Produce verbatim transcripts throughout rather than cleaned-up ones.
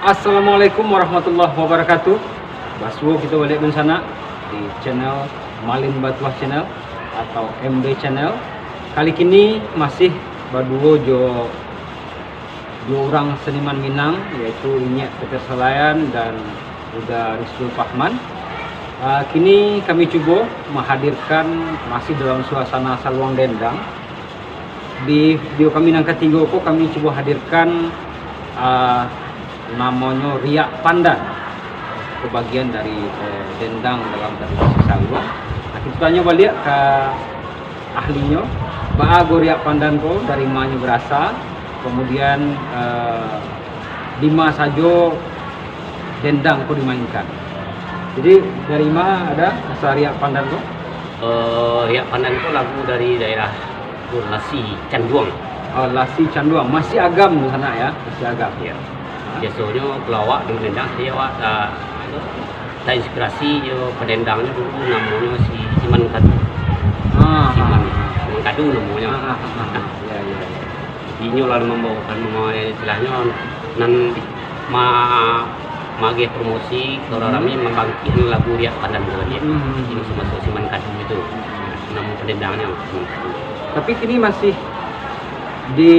Assalamualaikum warahmatullahi wabarakatuh. Basuo kito baliak dunsanak di channel Malin Batuah Channel atau M B Channel. Kali kini masih baduo jo duo urang seniman Minang, yaitu Inyiak Peter Salayan dan Uda Rizky Fahman. Ah, kini kami cubo mahadirkan masih dalam suasana saluang dendang. Di video kami nan katigo ko, kami cubo hadirkan, ah, namonyo riak pandan. Itu bagian dari, eh, dendang dalam tradisi saluang. Nah, kito tanyo baliak ka ahlinyo, baa go riak pandan ko, dari ma nyo berasa, kemudian, eh, di ma sajo dendang ko dimainkan. Jadi, dari ma ada asal riak pandan ko? Eh, riak pandan ko lagu dari daerah Lasi Canduang. Oh, Lasi Canduang. Masih Agam di sana ya? Masih Agam. Ya. Biasonyo kalau awak di Medan, jadi awak, ah, anu, terinspirasi jo pendendangnyo dulu, namonyo si Siman Kadu. Ah, Siman, ah. Siman Kadu namonyo. Ah, ah, ah, ah. Ya, ya, ya. Inyo lah mambawakan, ma-, istilahnyo nan ma-, mageh promosi, kalau rami mambangkikkan lagu riak pandan tu tadi. Hmm. Di masa-masa Siman Kadu itu. Hmm. Namo pendendangnyo Siman Kadu. Tapi kini masih di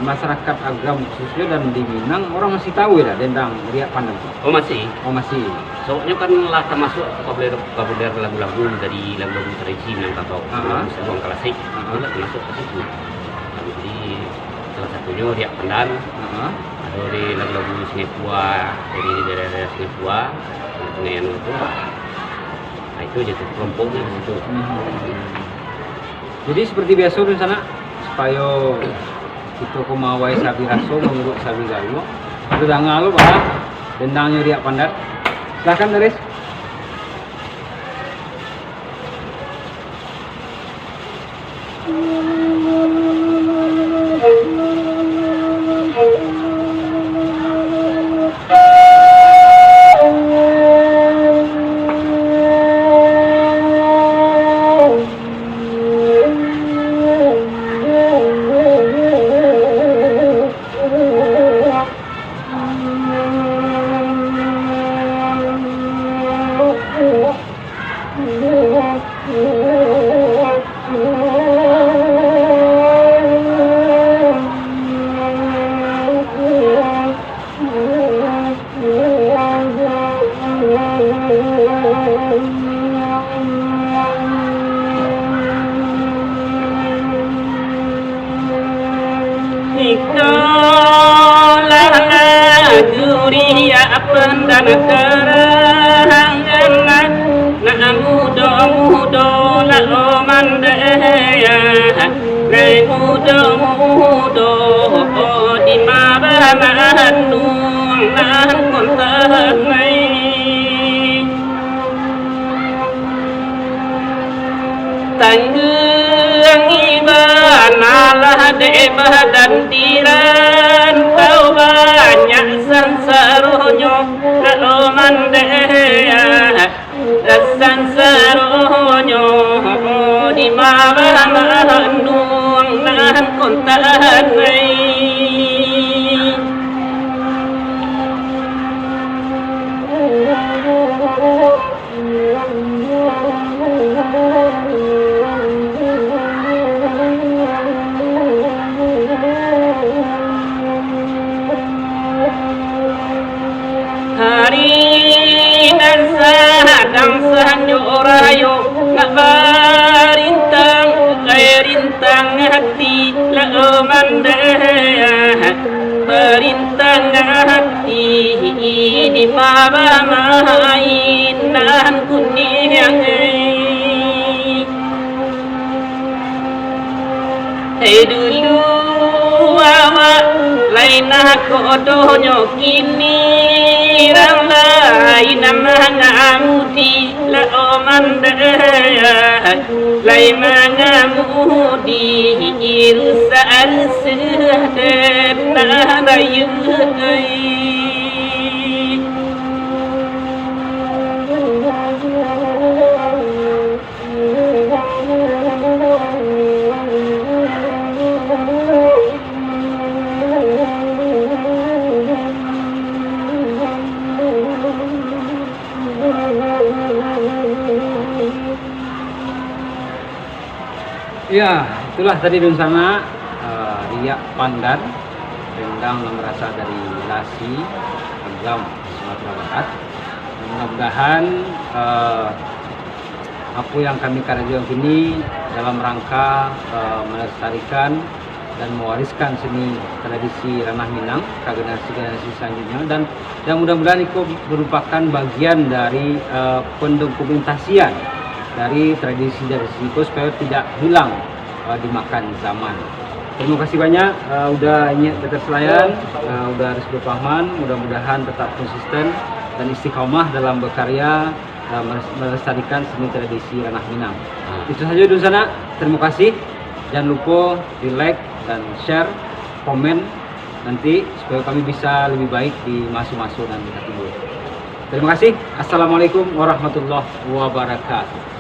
masyarakat Agam khususnya dan di Minang, orang masih tahu ya dendang riak pandan tu? Oh, masih. Oh, masih. Soalnya kan lah termasuk populer, populer lagu-lagu dari lagu-lagu tradisi Minangkabau, ah, lagu saluang klasik, ah, itu lah termasuk ke situ. Jadi, salah satunyo riak pandan, ah, ado di lagu-lagu Sungai Pua, jadi di daerah-daerah Sungai Pua, Sungai Anu tu. Nah, itu je tu, kelompoknyo di situ. Hmm. Jadi, seperti biaso tu, sanak, supayo kito ko mawai sabi raso, mangiruik sabi galuang. Kito danga lo, bah, dendangnyo riak pandan. Silakan, Daris. Ikolah lagu riak pandan karangan nan mudo-mudo lah mandeh. Lai mudo-mudo di ma bamanduang nan kontan ai. Tangguang ibana lah dek badan di rantau, banyak sansaronyo nak mandeh. Sansaronyo di ma bamanduang nan kontan ai. Hari nan sadang sanyo rayo, nak barintang, ai rintang hati, lah mandeh. Barintang hati di ma bamainan kuniang. Hei dulu awak lai nakodonyo, kini rang lai nan mangamudi lah mandeh. Lai mangamudi rusak-rusuah dek nan rayo ai. Ya, itulah tadi dunsanak, eh, riak pandan, rendang nan berasal dari Lasi, Agam, Sumatera Barat. Mudah-mudahan, eh, apa yang kami karajokan kini dalam rangka, eh, melestarikan dan mewariskan seni tradisi Ranah Minang ka generasi-generasi selanjutnya, dan, dan mudah-mudahan iko merupakan bagian dari, eh, pendokumentasian dari tradisi-tradisi iko supaya tidak hilang, eh, dimakan zaman. Terima kasih banyak, eh, udah inyiak Peter Selayan, eh, udah Rizky Fahman, mudah-mudahan tetap konsisten dan istiqomah dalam berkarya, eh, meles-, melestarikan seni tradisi Ranah Minang. Itu saja dunsanak, terima kasih. Jangan lupa di-like dan share, komen nanti supaya kami bisa lebih baik di maso-maso nan ka tibo. Terima kasih. Assalamualaikum warahmatullahi wabarakatuh.